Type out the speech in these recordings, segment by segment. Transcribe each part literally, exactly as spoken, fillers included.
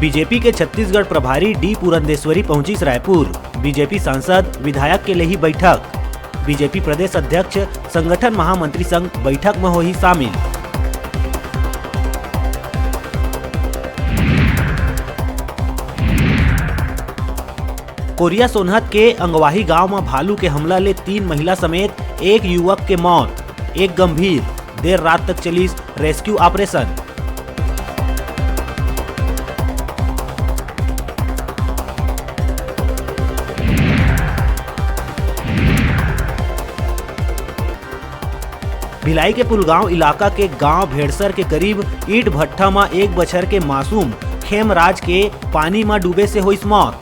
BJP के छत्तीसगढ़ प्रभारी D Purandeswari पहुंचिस रायपुर। बीजेपी सांसद, विधायक के लेही बैठक। बीजेपी प्रदेश अध्यक्ष, संगठन महामंत्री संग बैठक म होही शामिल। कोरिया सोनहत के अंगवाही गांव म भालू के हमला ले तीन महिला समेत एक युवक के मौत, एक गंभीर। देर रात तक चलिस रेस्क्यू ऑपरेशन। भिलाई के पुलगांव इलाका के गांव भेड़सर के करीब ईंट भट्ठा म एक बछर के मासूम खेमराज के पानी म डूबे से होइस मौत।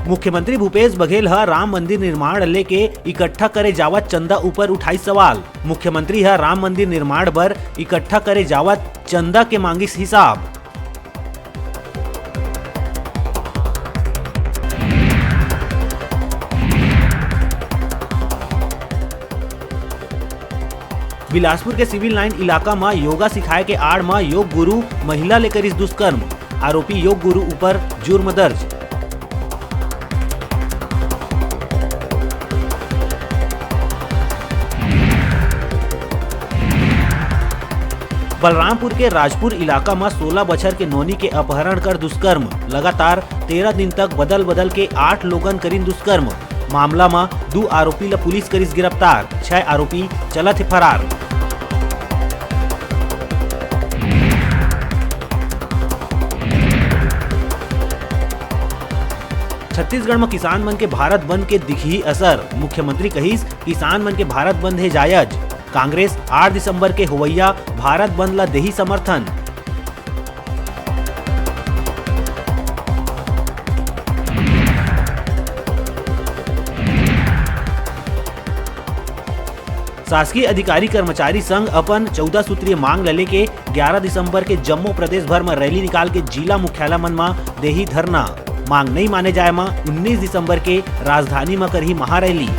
मुख्यमंत्री भूपेश बघेल ह राम मंदिर निर्माण लेके इकट्ठा करे जावत चंदा ऊपर उठाइस सवाल। मुख्यमंत्री ह राम मंदिर निर्माण बर इकट्ठा करे जावत चंदा के मांगिस हिसाब। बिलासपुर के सिविल लाइन इलाका म योगा सिखाए के आड़ म योग गुरु महिला ले करिस दुष्कर्म। आरोपी योग गुरु ऊपर जुर्म दर्ज। बलरामपुर के राजपुर इलाका म सोलह बछर के नोनी के अपहरण कर दुष्कर्म। लगातार तेरह दिन तक बदल-बदल के आठ लोगन करिन दुष्कर्म। मामला म दू आरोपी ल पुलिस करिस गिरफ्तार, छह आरोपी चलत हे फरार। छत्तीसगढ़ म किसान मन के भारत बंद के दिखही असर, मुख्यमंत्री कहिस, किसान मन के भारत बंद हे जायज। कांग्रेस आठ दिसंबर के होवइया भारत बंद ल देही समर्थन। शासकीय अधिकारी कर्मचारी संघ अपन चौदह सूत्रीय मांग ल लेके ग्यारह दिसंबर के जम्मो प्रदेश भर म रैली निकाल के जिला मुख्यालय मन म देही धरना। मांग नइ माने जाय म उन्नीस दिसंबर के राजधानी म करही महारैली।